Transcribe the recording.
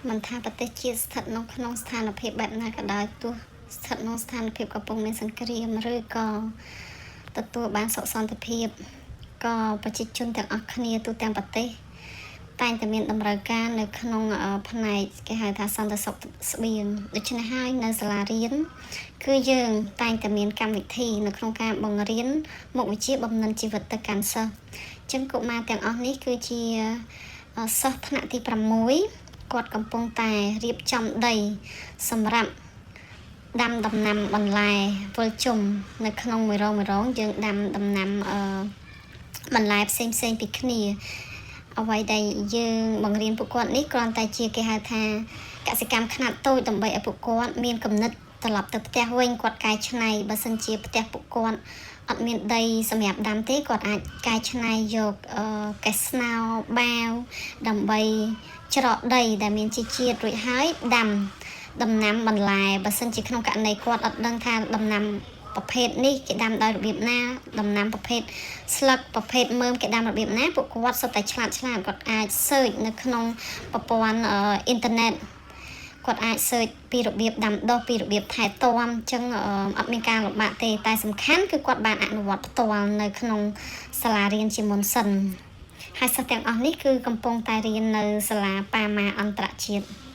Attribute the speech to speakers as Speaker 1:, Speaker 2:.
Speaker 1: មិនថាប្រទេសជាតិស្ថិតនៅក្នុងស្ថានភាពបែបណាក៏ដោយទោះស្ថិតក្នុងស្ថានភាពកំពុងមានសង្គ្រាមឬក៏ទទួលបានសុខសន្តិភាពក៏ប្រជាជនទាំងអស់គ្នាទូទាំងប្រទេសតែងតែមានតម្រូវការនៅក្នុងផ្នែកគេហៅថាសន្តិសុខស្បៀងដូច្នេះហើយនៅសាលារៀនគឺយើងតែងតែមានកម្មវិធីនៅក្នុងការបង្រៀនមុខវិជ្ជាបំណិនជីវិតទៅកាន់សិស្សអញ្ចឹងកុមារទាំងអស់នេះគឺជាសិស្សថ្នាក់ទី6គាត់កំពុងតែរៀបចំដីសម្រាប់ដាំដំណាំបន្លែវិលជុំនៅក្នុងមួយរងមួយរងយើងដាំដំណាំអឺបន្លែផ្សេងផ្សេងពីគ្នាអ្វីដែលយើងបង្រៀនពួកគាត់នេះគ្រាន់តែជាគេហៅថាកសិកម្មខ្នាតតូចដើម្បីឲ្យពួកគាត់មានគំនិតត្រឡប់ទៅផ្ទះវិញគាត់កែច្នៃបើសិនជាផ្ទះពួកគាត់អត់មានដីសម្រាប់ដាំទេគាត់អាចកែច្នៃយកកេះស្នោបាវដើម្បីច្រកដីដែលមានជីជាតិរួចហើយដាំដំណាំបន្លែបើសិនជាក្នុងករណីគាត់អត់ដឹងថាដំណាំប្រភេទនេះគេដាំដោយរបៀបណាដំណាំប្រភេទស្លឹកប្រភេទមើមគេដាំរបៀបណាពួកគាត់សុទ្ធតែឆ្លាតឆ្លាតគាត់អាច search នៅក្នុងប្រព័ន្ធអ៊ីនធឺណិតគាត់អាច search ពីរបៀបដាំដុះពីរបៀបថែទាំអញ្ចឹងអត់មានការលំបាកទេតែសំខាន់គឺគាត់បានអនុវត្តផ្ទាល់នៅក្នុងសាលារៀនជាមុនសិនហើយសិស្សទាំងអស់នេះគឺកំពុងតែរៀននៅសាលាប៉ាម៉ាអន្តរជាតិ។